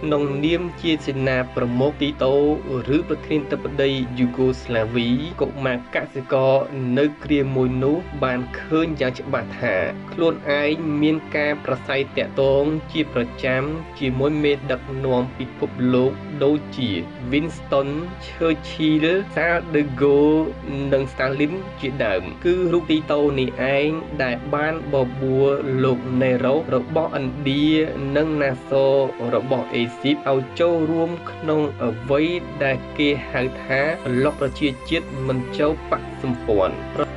ក្នុងនាមជាសេនាប្រមុខទីតូឬប្រធានាធិបតីយូហ្គោស្លាវីកុមារកសិករនៅគ្រាមួយនោះបានឃើញយ៉ាងច្បាស់ថាខ្លួនឯងមានការប្រស័យទាក់ទងជាប្រចាំជាមួយមេដឹកនាំពិភពលោកដូចជា Winston Churchill, Charles de Gaulle និង Stalin ជាដើមគឺរូបទីតូនេះឯងដែលបានបបួលលោកនេរ៉ូរបស់ឥណ្ឌានិងណាសូរបស់អេស៊ីបឲ្យចូលរួមក្នុងអ្វីដែលគេហៅថាប្លុកប្រជាជាតិមិនចូលបក្សសម្ព័ន្ធ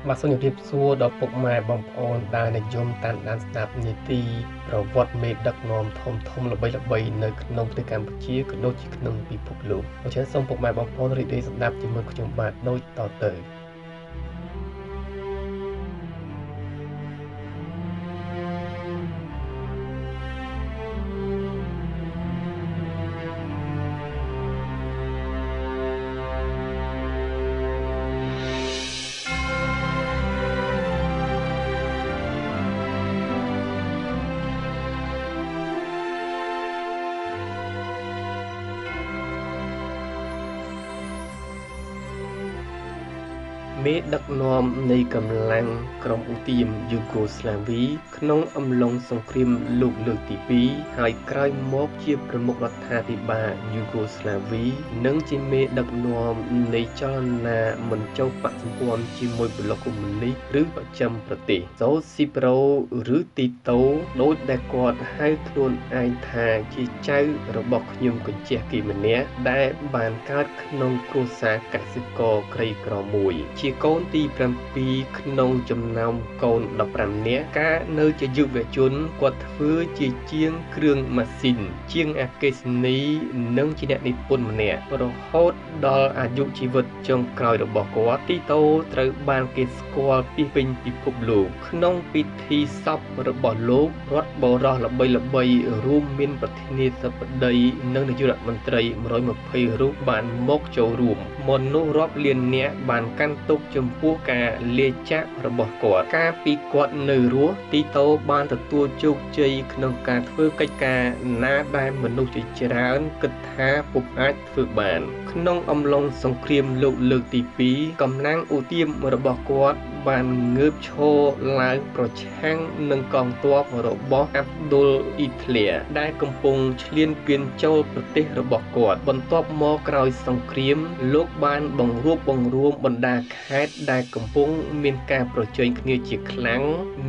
បាទសូមជម្រាបសួរដល់ពុកម៉ែបងប្អូនដែលនិយមតាមដានស្ដាប់នីតិប្រវត្តិមេដឹកនាំធំធំល្បីៗនៅក្នុងប្រទេសកម្ពុជាក៏ដូចជាក្នុងពិភពលោកដូច្នេះសូមពុកម៉ែបងប្អូនរីករាយស្ដាប់ជាមួយខ្ញុំបាទដូចតទៅមេដឹកនាំនៃកម្លាំងក្រុមឧទាមយូហ្គោស្លាវីក្នុងអំឡុងសង្គ្រាមលោកលើកទី2ហើយក្រោយមកជាប្រមុខរដ្ឋាភិបាលយូហ្គោស្លាវីនិងជាមេដឹកនាំនៃចលនាមិនចូលបក្សសម្ព័ន្ធជាមួយប្លុកកុម្មុយនីសឬបច្ចឹមប្រទេសសូស៊ីប្រូឬទីតូដោយដែលគាត់ហៅខ្លួនឯងថាជាចៅរបស់ខ្ញុំកញ្ជះគេម្នាក់ដែលបានកើតក្នុងគ្រួសារកសិករក្រីក្រមួយជាកូនទី7ក្នុងចំណោមកូន15នាក់កាលនៅជាយុវជនគាត់ធ្វើជាជាងគ្រឿងម៉ាស៊ីនជាងអគ្គិសនីនិងជាអ្នកនិពន្ធម្នាក់រហូតដល់អាយុជីវិតចុងក្រោយរបស់គាត់ទីតូត្រូវបានគេស្គាល់ពីពេញពិភពលោកក្នុងពិធីសពរបស់លោករដ្ឋបរោះល្បីៗរួមមានប្រធានាធិបតីនិងនាយករដ្ឋមន្ត្រី120រូបបានមកចូលរួមមនុស្សរាប់លាននាក់បានកាន់ទុក្ខចំពោះការលាចាករបស់គាត់កាលពីគាត់នៅរស់ទីតូបានទទួលជោគជ័យក្នុងការធ្វើកិច្ចការណាដែលមនុស្សជាច្រើនគិតថាពុំអាចធ្វើបានក្នុងអំឡុងសង្គ្រាមលោកលើកទី2កម្លាំងឧទាមរបស់គាត់បានងើបឈរឡើងប្រឆាំងនឹងកងទ័ពរបស់អាប់ឌុលអ៊ីត្លែដែលកំពុងឈ្លានពានចូលប្រទេសរបស់គាត់បន្ទាប់មកក្រោយសង្គ្រាមលោកបានបង្រួបបង្រួមបណ្ដាខេត្តដែលកំពុងមានការប្រជែងគ្នាជាខ្លាំង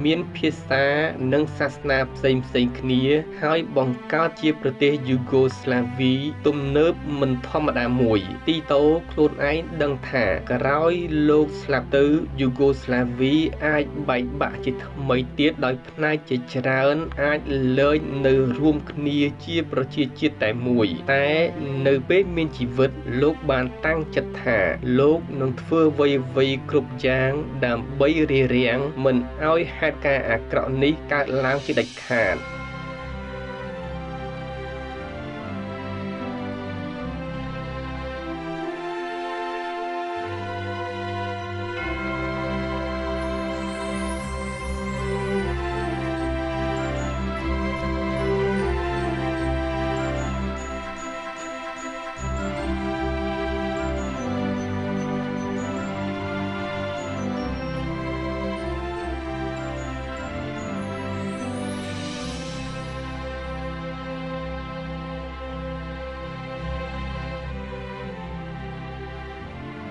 មានភាសានិងសាសនាផ្សេងៗគ្នាហើយបង្កើតជាប្រទេសយូហ្គោស្លាវីទំនើបមិនធម្មតាមួយទីតូខ្លួនឯងដឹងថាក្រោយលោកស្លាប់ទៅយូហ្គោស្លាវីអាចបែកបាក់ជាថ្មីទៀតដោយផ្នែកជាច្រើនអាចលែងនៅរួមគ្នាជាប្រជាជាតិតែមួយតែនៅពេលមានជីវិតលោកបានតាំងចិត្តថាលោកនឹងធ្វើអ្វីៗគ្រប់យ៉ាងដើម្បីរារាំងមិនឲ្យហេតុការណ៍អាក្រក់នេះកើតឡើងជាដាច់ខាត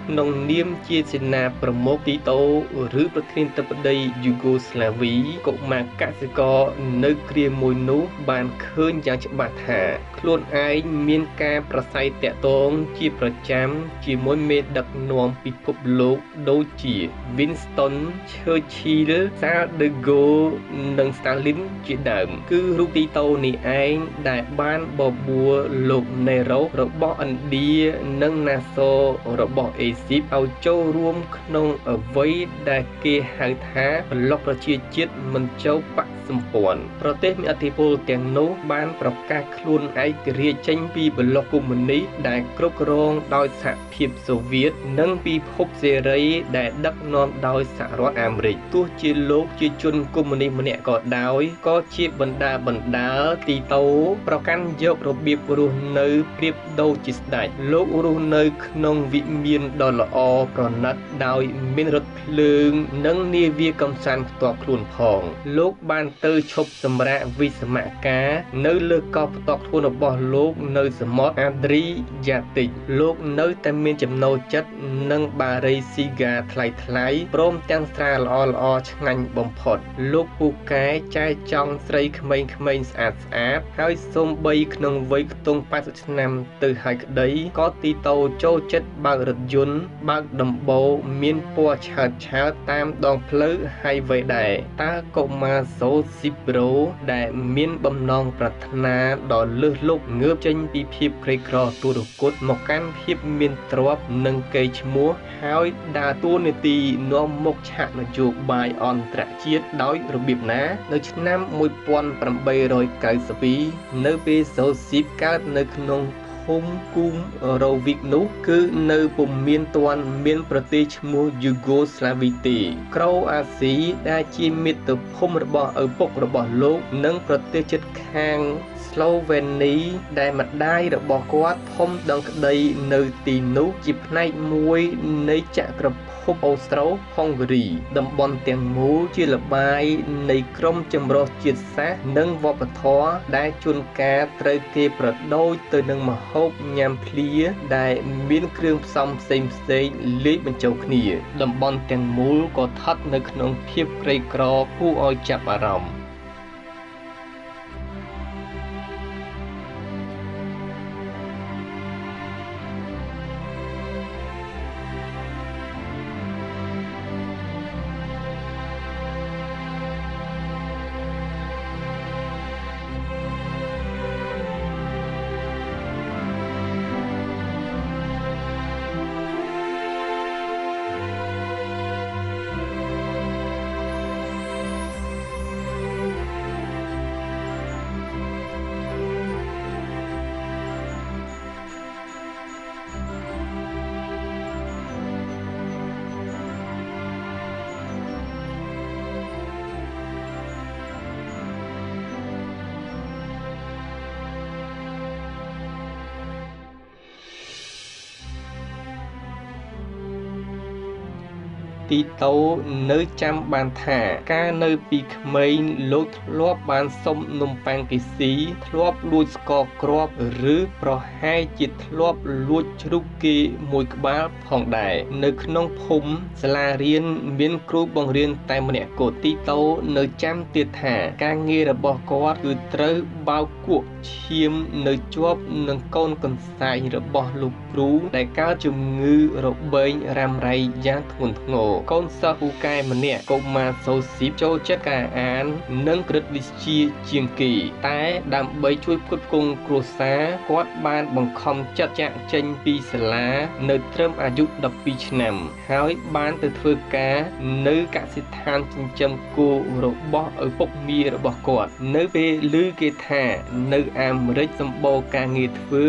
ក្នុងនាមជាសេនាប្រមុខទីតូឬប្រធានាធិបតីយូហ្គោស្លាវីកុមារកសិករនៅគ្រាមួយនោះបានឃើញយ៉ាងច្បាស់ថាខ្លួនឯងមានការប្រស័យទាក់ទងជាប្រចាំជាមួយមេដឹកនាំពិភពលោកដូចជា Winston Churchill, Charles de Gaulle និង Stalin ជាដើមគឺរូបទីតូនេះឯងដែលបានបបួលលោកនេរ៉ូរបស់ឥណ្ឌានិងណាសូរបស់អេស៊ីបឲ្យចូលរួមក្នុងអ្វីដែលគេហៅថាប្លុកប្រជាជាតិមិនចូលបក្សសម្ព័ន្ធប្រទេសមានឥទ្ធិពលទាំងនោះបានប្រកាសខ្លួនឯករាជ្យចេញពីប្លុកកុម្មុយនីសដែលគ្រប់គ្រងដោយសហភាពសូវៀតនិងពិភពសេរីដែលដឹកនាំដោយសហរដ្ឋអាមេរិកទោះជាលោកជាជនកុម្មុយនីសម្នាក់ក៏ដោយក៏ជាបណ្ដាទីតូប្រកាន់យករបៀបរស់នៅប្រៀបដូចជាស្ដេចលោករស់នៅក្នុងវិមានដ៏ល្អប្រណិតដោយមានរថភ្លើងនិងនាវាកម្សាន្តផ្ទាល់ខ្លួនផងលោកបានទៅឈប់សម្រាកវិស្មការនៅលើកោះផ្ទាល់ខ្លួនរបស់លោកនៅសមុទ្រអាឌ្រីយ៉ាទិកលោកនៅតែមានចំណូលចិត្តនិងបារីស៊ីហ្គាថ្លៃៗព្រមទាំងស្រាល្អៗឆ្ងាញ់បំផុតលោកពូកែចែចង់ស្រីក្មេងៗស្អាតៗហើយសូម្បីក្នុងវ័យខ្ទង់80ឆ្នាំទៅហើយក្តីក៏ទីតូចូលចិត្តបើករថយន្តបើកដំបូលមានពណ៌ឆើតៗតាមដងផ្លូវ highway ដែរតើកុមារសូស៊ីប្រូដែលមានបំណងប្រាថ្នាដ៏លើសលប់ងើបចេញពីភាពក្រីក្រទុរគតមកកាន់ភាពមានទ្រព្យនិងកេរ្តិ៍ឈ្មោះហើយដើរតួនាទីនាំមុខឆាកនយោបាយអន្តរជាតិដោយរបៀបណានៅឆ្នាំ1892នៅពេលសូស៊ីបកើតនៅក្នុងភូមិគូមរ៉ូវិកនោះគឺនៅពុំមានទាន់មានប្រទេសឈ្មោះយូហ្គោស្លាវីទេក្រូអាស៊ីដែលជាមាតុភូមិរបស់ឪពុករបស់លោកនិងប្រទេសជិតខាងស្លូវេនីដែលម្ដាយរបស់គាត់ធំដឹងក្តីនៅទីនោះជាផ្នែកមួយនៃចក្រភពអូស្ត្រូហុងគ្រីតំបន់ទាំងមូលជាល្បាយនៃក្រុមចម្រុះជាតិសាសន៍និងវប្បធម៌ដែលជួនកាលត្រូវគេប្រដូចទៅនឹងម្ហូបញ៉ាំភ្លាដែលមានគ្រឿងផ្សំផ្សេងៗលាយបញ្ចូលគ្នាតំបន់ទាំងមូលក៏ស្ថិតនៅក្នុងភាពក្រីក្រគួរឲ្យចាប់អារម្មណ៍ទីតូនៅចាំបានថាកាលនៅពីក្មេងលោកធ្លាប់បានសុំនំប៉័ងគេស៊ីធ្លាប់លួចស្ករគ្រាប់ឬប្រហែលជាធ្លាប់លួចជ្រូកគេមួយក្បាលផងដែរនៅក្នុងភូមិសាលារៀនមានគ្រូបង្រៀនតែម្នាក់គត់ទីតូនៅចាំទៀតថាការងាររបស់គាត់គឺត្រូវបោកគក់ឈាមនៅជាប់នឹងកូនកន្សែងរបស់លោកគ្រូដែលកើតជំងឺរបេងរ៉ាំរ៉ៃយ៉ាងធ្ងន់ធ្ងរកូនសិស្សពូកែម្នាក់កុមារសូស៊ីបចូលចិត្តការអាននិងគណិតវិទ្យាជាងគេតែដើម្បីជួយផ្គត់ផ្គង់គ្រួសារគាត់បានបង្ខំចិត្តចាកចេញពីសាលានៅត្រឹមអាយុ12ឆ្នាំហើយបានទៅធ្វើការនៅកសិដ្ឋានចិញ្ចឹមគោរបស់ឪពុកមារបស់គាត់នៅពេលឮគេថានៅអាមេរិកសម្បូរការងារធ្វើ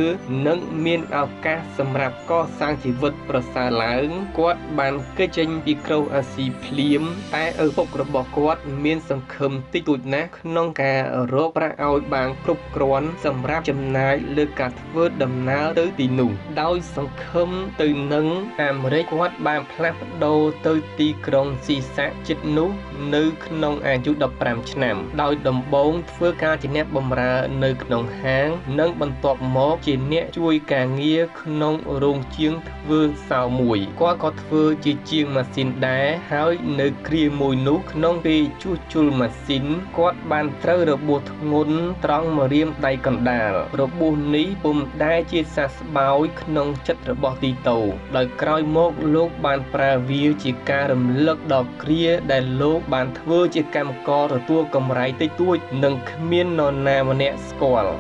និងមានឱកាសសម្រាប់កសាងជីវិតប្រសើរឡើងគាត់បានគេចចេញពី ក្រូអាស៊ីភ្លាមតែឪពុករបស់គាត់មានសង្ឃឹមតិចតួចណាស់ក្នុងការរកប្រាក់ឲ្យបានគ្រប់គ្រាន់សម្រាប់ចំណាយលើការធ្វើដំណើរទៅទីនោះដោយសង្ឃឹមទៅនឹងអាមេរិកគាត់បានផ្លាស់ប្ដូរទៅទីក្រុងស៊ីសាក់ជិតនោះនៅក្នុងអាយុ15ឆ្នាំដោយដំបូងធ្វើការជាអ្នកបម្រើនៅក្នុងហាងនិងបន្ទាប់មកជាអ្នកជួយការងារក្នុងរោងជាងធ្វើសោមួយគាត់ក៏ធ្វើជាជាងម៉ាស៊ីនដែរហើយនៅគ្រាមួយនោះក្នុងពេលជួសជុលម៉ាស៊ីនគាត់បានត្រូវរបួសធ្ងន់ត្រង់ម្រាមដៃកណ្ដាលរបួសនេះពុំដែលជាសះស្បើយក្នុងចិត្តរបស់ទីតូដោយក្រោយមកលោកបានប្រើវាជាការរំលឹកដល់គ្រាដែលលោកបានធ្វើជាកម្មករទទួលកម្រៃតិចតួចនិងគ្មាននរណាម្នាក់ស្គាល់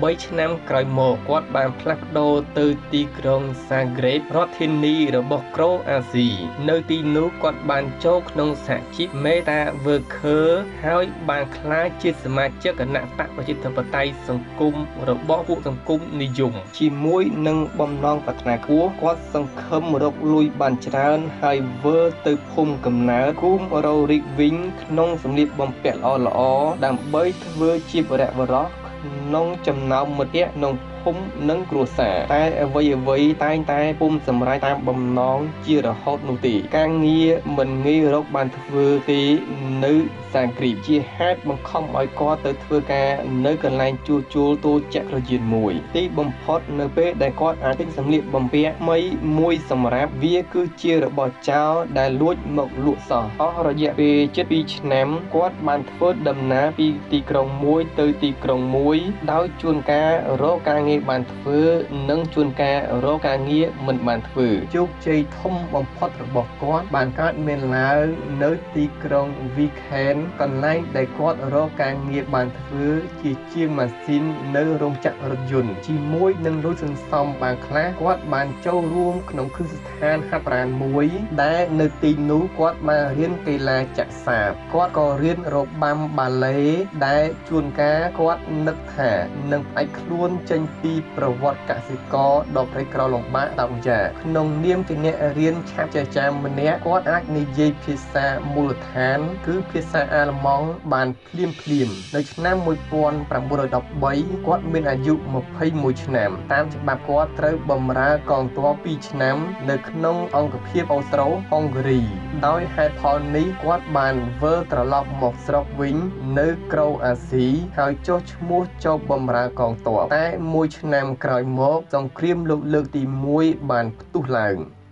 3ឆ្នាំក្រោយមកគាត់បានផ្លាស់ប្ដូរទៅទីក្រុងសាហ្គ្រេបរដ្ឋធានីរបស់ក្រូអាស៊ីនៅទីនោះគាត់បានចូលក្នុងសហជីព Meta Worker ហើយបានក្លាយជាសមាជិកគណបក្សប្រជាធិបតេយ្យសង្គមរបស់ពួកសង្គមនិយមជាមួយនឹងបំណងប្រាថ្នាខ្ពស់គាត់សង្ឃឹមរកលុយបានច្រើនហើយវិលទៅភូមិកំណើតគូមរ៉ូរិកវិញក្នុងសម្លៀកបំពាក់ល្អៗដើម្បីធ្វើជាបរិវរៈក្នុងចំណោមមិត្តភក្តិក្នុងភូមិនិងគ្រួសារតែអ្វីៗតែងតែពុំសម្រេចតាមបំណងជារហូតនោះទេការងារមិនងាយរកបានធ្វើទេនៅសាគ្រីបជាហេតុបង្ខំឲ្យគាត់ទៅធ្វើការនៅកន្លែងជួសជុលទូចក្រយានមួយទីបំផុតនៅពេលដែលគាត់អាចទិញសម្លៀកបំពាក់ថ្មីមួយសម្រាប់វាគឺជារបស់ចោលដែលលួចមកលក់សោះអស់រយៈពេលជិត2ឆ្នាំគាត់បានធ្វើដំណើរពីទីក្រុងមួយទៅទីក្រុងមួយដោយជួនកាលរកការងារបានធ្វើនិងជួនកាលរកការងារមិនបានធ្វើជោគជ័យធំបំផុតរបស់គាត់បានកើតមានឡើងនៅទីក្រុងវីខេនកន្លែងដែលគាត់រកការងារបានធ្វើជាជាងម៉ាស៊ីននៅរោងចក្ររថយន្តជាមួយនឹងលុយសន្សំបានខ្លះគាត់បានចូលរួមក្នុងគ្រឹះស្ថានហាត់ប្រាណមួយដែលនៅទីនោះគាត់បានរៀនកីឡាចាក់សាបគាត់ក៏រៀនរបាំបាឡេដែលជួនកាលគាត់នឹកថានឹងផ្អែកខ្លួនចេញពីប្រវត្តិកសិករដ៏ក្រីក្រលំបាកតោយ៉ាក្នុងនាមជាអ្នករៀនឆាប់ចេះចាំម្នាក់គាត់អាចនិយាយភាសាមូលដ្ឋានគឺភាសាអាល្លឺម៉ង់បានភ្លាមៗនៅឆ្នាំ1913គាត់មានអាយុ21ឆ្នាំតាមច្បាប់គាត់ត្រូវបម្រើកងទ័ព2ឆ្នាំនៅក្នុងអង្គភាពអូស្ត្រូហុងគ្រីដោយហេតុផលនេះគាត់បានវិលត្រឡប់មកស្រុកវិញនៅក្រូអាស៊ីហើយចុះឈ្មោះចូលបម្រើកងទ័ពតែមួយឆ្នាំក្រោយមកសង្គ្រាមលោកលើកទី1បានផ្ទុះឡើង។